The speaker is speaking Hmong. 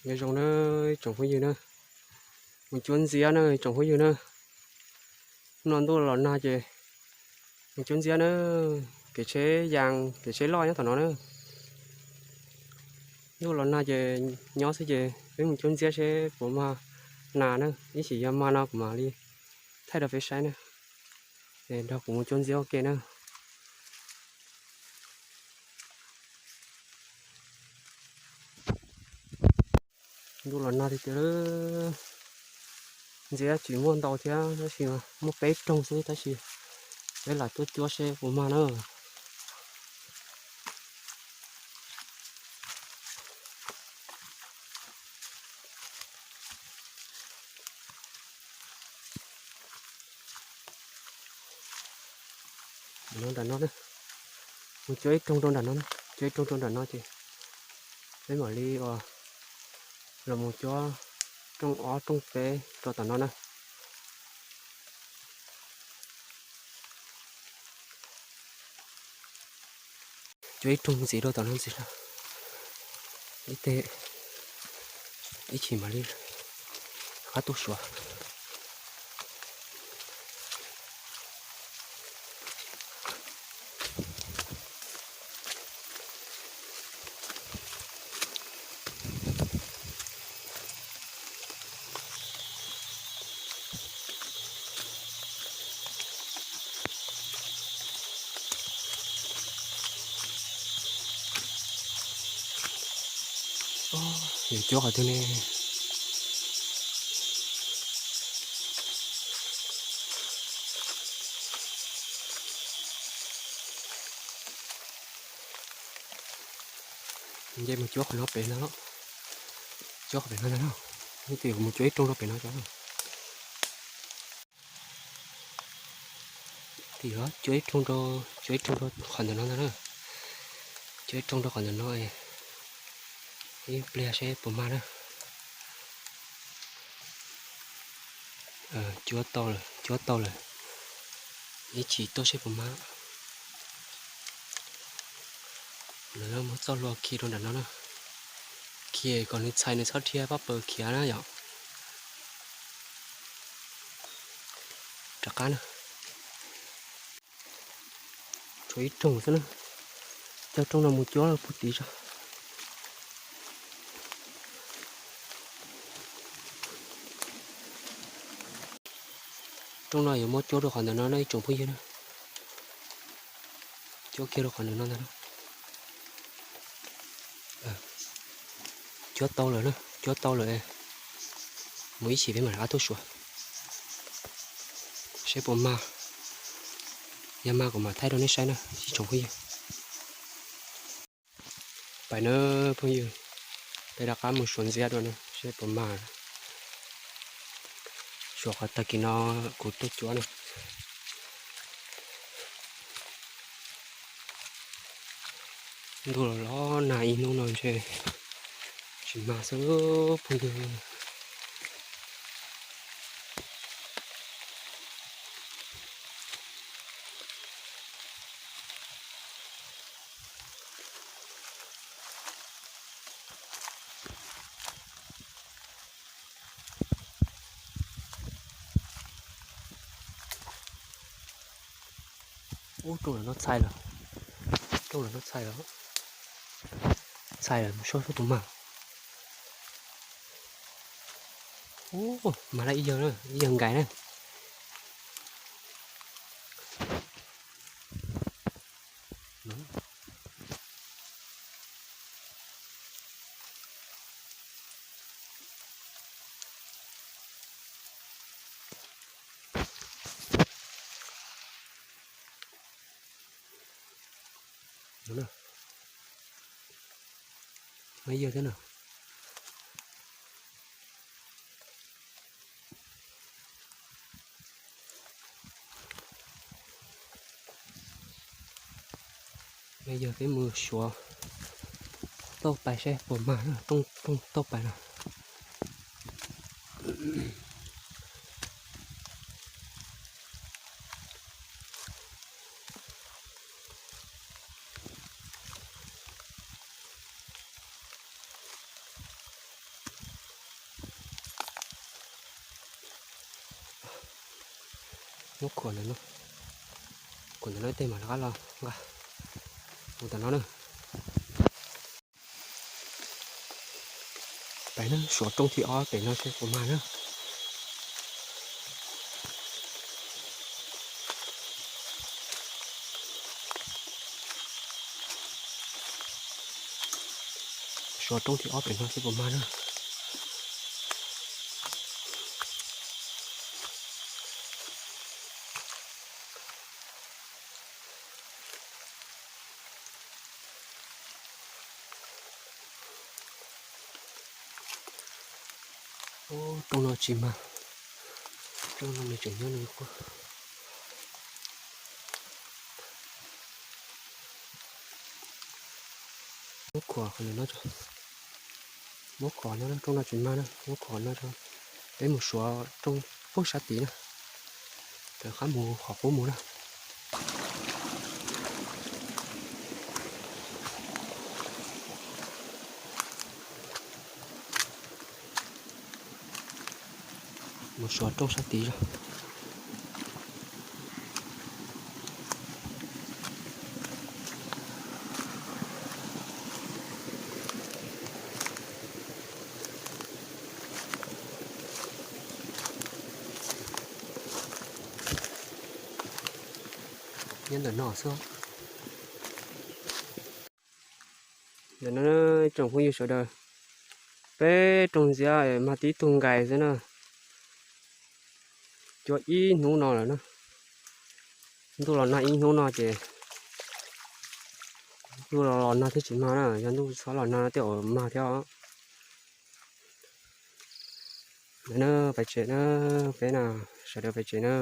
Nyob zoo na ib tsoom phooj ywg na, mus cuab ntxiab na ib tsoom phooj ywg na. Hnub no ntuj los nag ces mus cuab ntxiab na, kev tsheb yas kev tsheb loj nyob tom no na. Ntuj los nag ces nyob xwb ces peb mus cuab ntxiab seb puas mag nas na, ib chim yog mag no kuv mam li thaij rau peb saib na. Es nrog kuv mus cuab ntxiab ua ke na. Ntuj los nag tiag tiag, ntxiab tsis muaj ntau thiab tab sis muaj peb rooj xwb tab sis peb lam tuaj cuab seb puas mag na. Nram no, mus cuab ib rooj rau nram no, cuab ib rooj rau nram no ces peb mam li los mus cuab rooj ob rooj peb rau tom no na. Cuab ib rooj ntxiv rau tom no ntxiv, ib teg ib chim mam li rov qab tuaj suav. Yuav cuab qhov twg ne? Nce mus cuab qhov no pem ntag, cuab qhov pem no ntag na. Ib pliag mus cuab ib rooj rau pem no tso. Ib pliag cuab ib rooj rau, cuab ib rooj rau qhov ntawm no ntag na. Cuab ib rooj rau qhov ntawm no, ib pliag seb puas mag na. Cuab tau lawm, cuab tau lawm. Ib chim tuaj seb puas mag. Lawv muab txoj hlua khi rau nram no na. Khi kom nws txhais nws txhob dhia pab pawg khiav na yom. Rov qab na. Tshuav ib rooj xwb na. Coj rooj no mus cuab puag tid tso. Rooj no yuav muab cuab rau qhov ntawm no na ib tsoom phooj ywg na. Cuab kiag rau qhov ntawm no ntag na. Cuab tau lawm na, cuab tau lawm. Mus ib chim peb mam rov qab tuaj suav seb puas mag. Yog mag kuv mam thaij rau nej saib na ib tsoom phooj ywg. Pais na phooj ywg, peb rov qab mus suav ntxiab dua na seb puas mag. Suav qhov tag kis no kuv tuaj cuab na. Ntuj los los nag ib hnub no ntshe tsis mag xwb phooj ywg. Ub, rooj lawm no txhais lawm. Rooj lawm no txhais lawm. Txhais lawm, mus saib seb puas mag. Ub, mag lawm ib yawg na, ib yawg nkais na. Mag ib yawg thiab na. Yog peb mus suav tauj pais saib puas mag na, rooj tauj pais no. Muab khuam ntawm no, khuam ntawm no tej mam rov qab los nqa mus tom no na. Peb na, suav rooj thib ob pem no seb puas mag na. Suav rooj thib ob pem no seb puas mag na. Ub, rooj no tsis mag, rooj no nws tseem nyob nws quaj. Muab khuam qhov no, muab khuam no, rooj no tsis mag na, muab khuam no, peb mus suav rooj pem sab tid na, rov qab mus qhov qub mus na. Mus suav rooj sab tid zog. Nyob ntawm no xwb. Ntawm no tsoom phooj ywg sawv daws, peb rooj ntxiab mag tib tug nkais xwb na. Cua ib hnub no lawm na. Ntuj los nag ib hnub no ces ntuj los los nag thiaj tsis mag na, yog ntuj txhob los nag no tej zaum mag thiab. Ntawm no pais tsev na, peb na, sawv daws pais tsev na.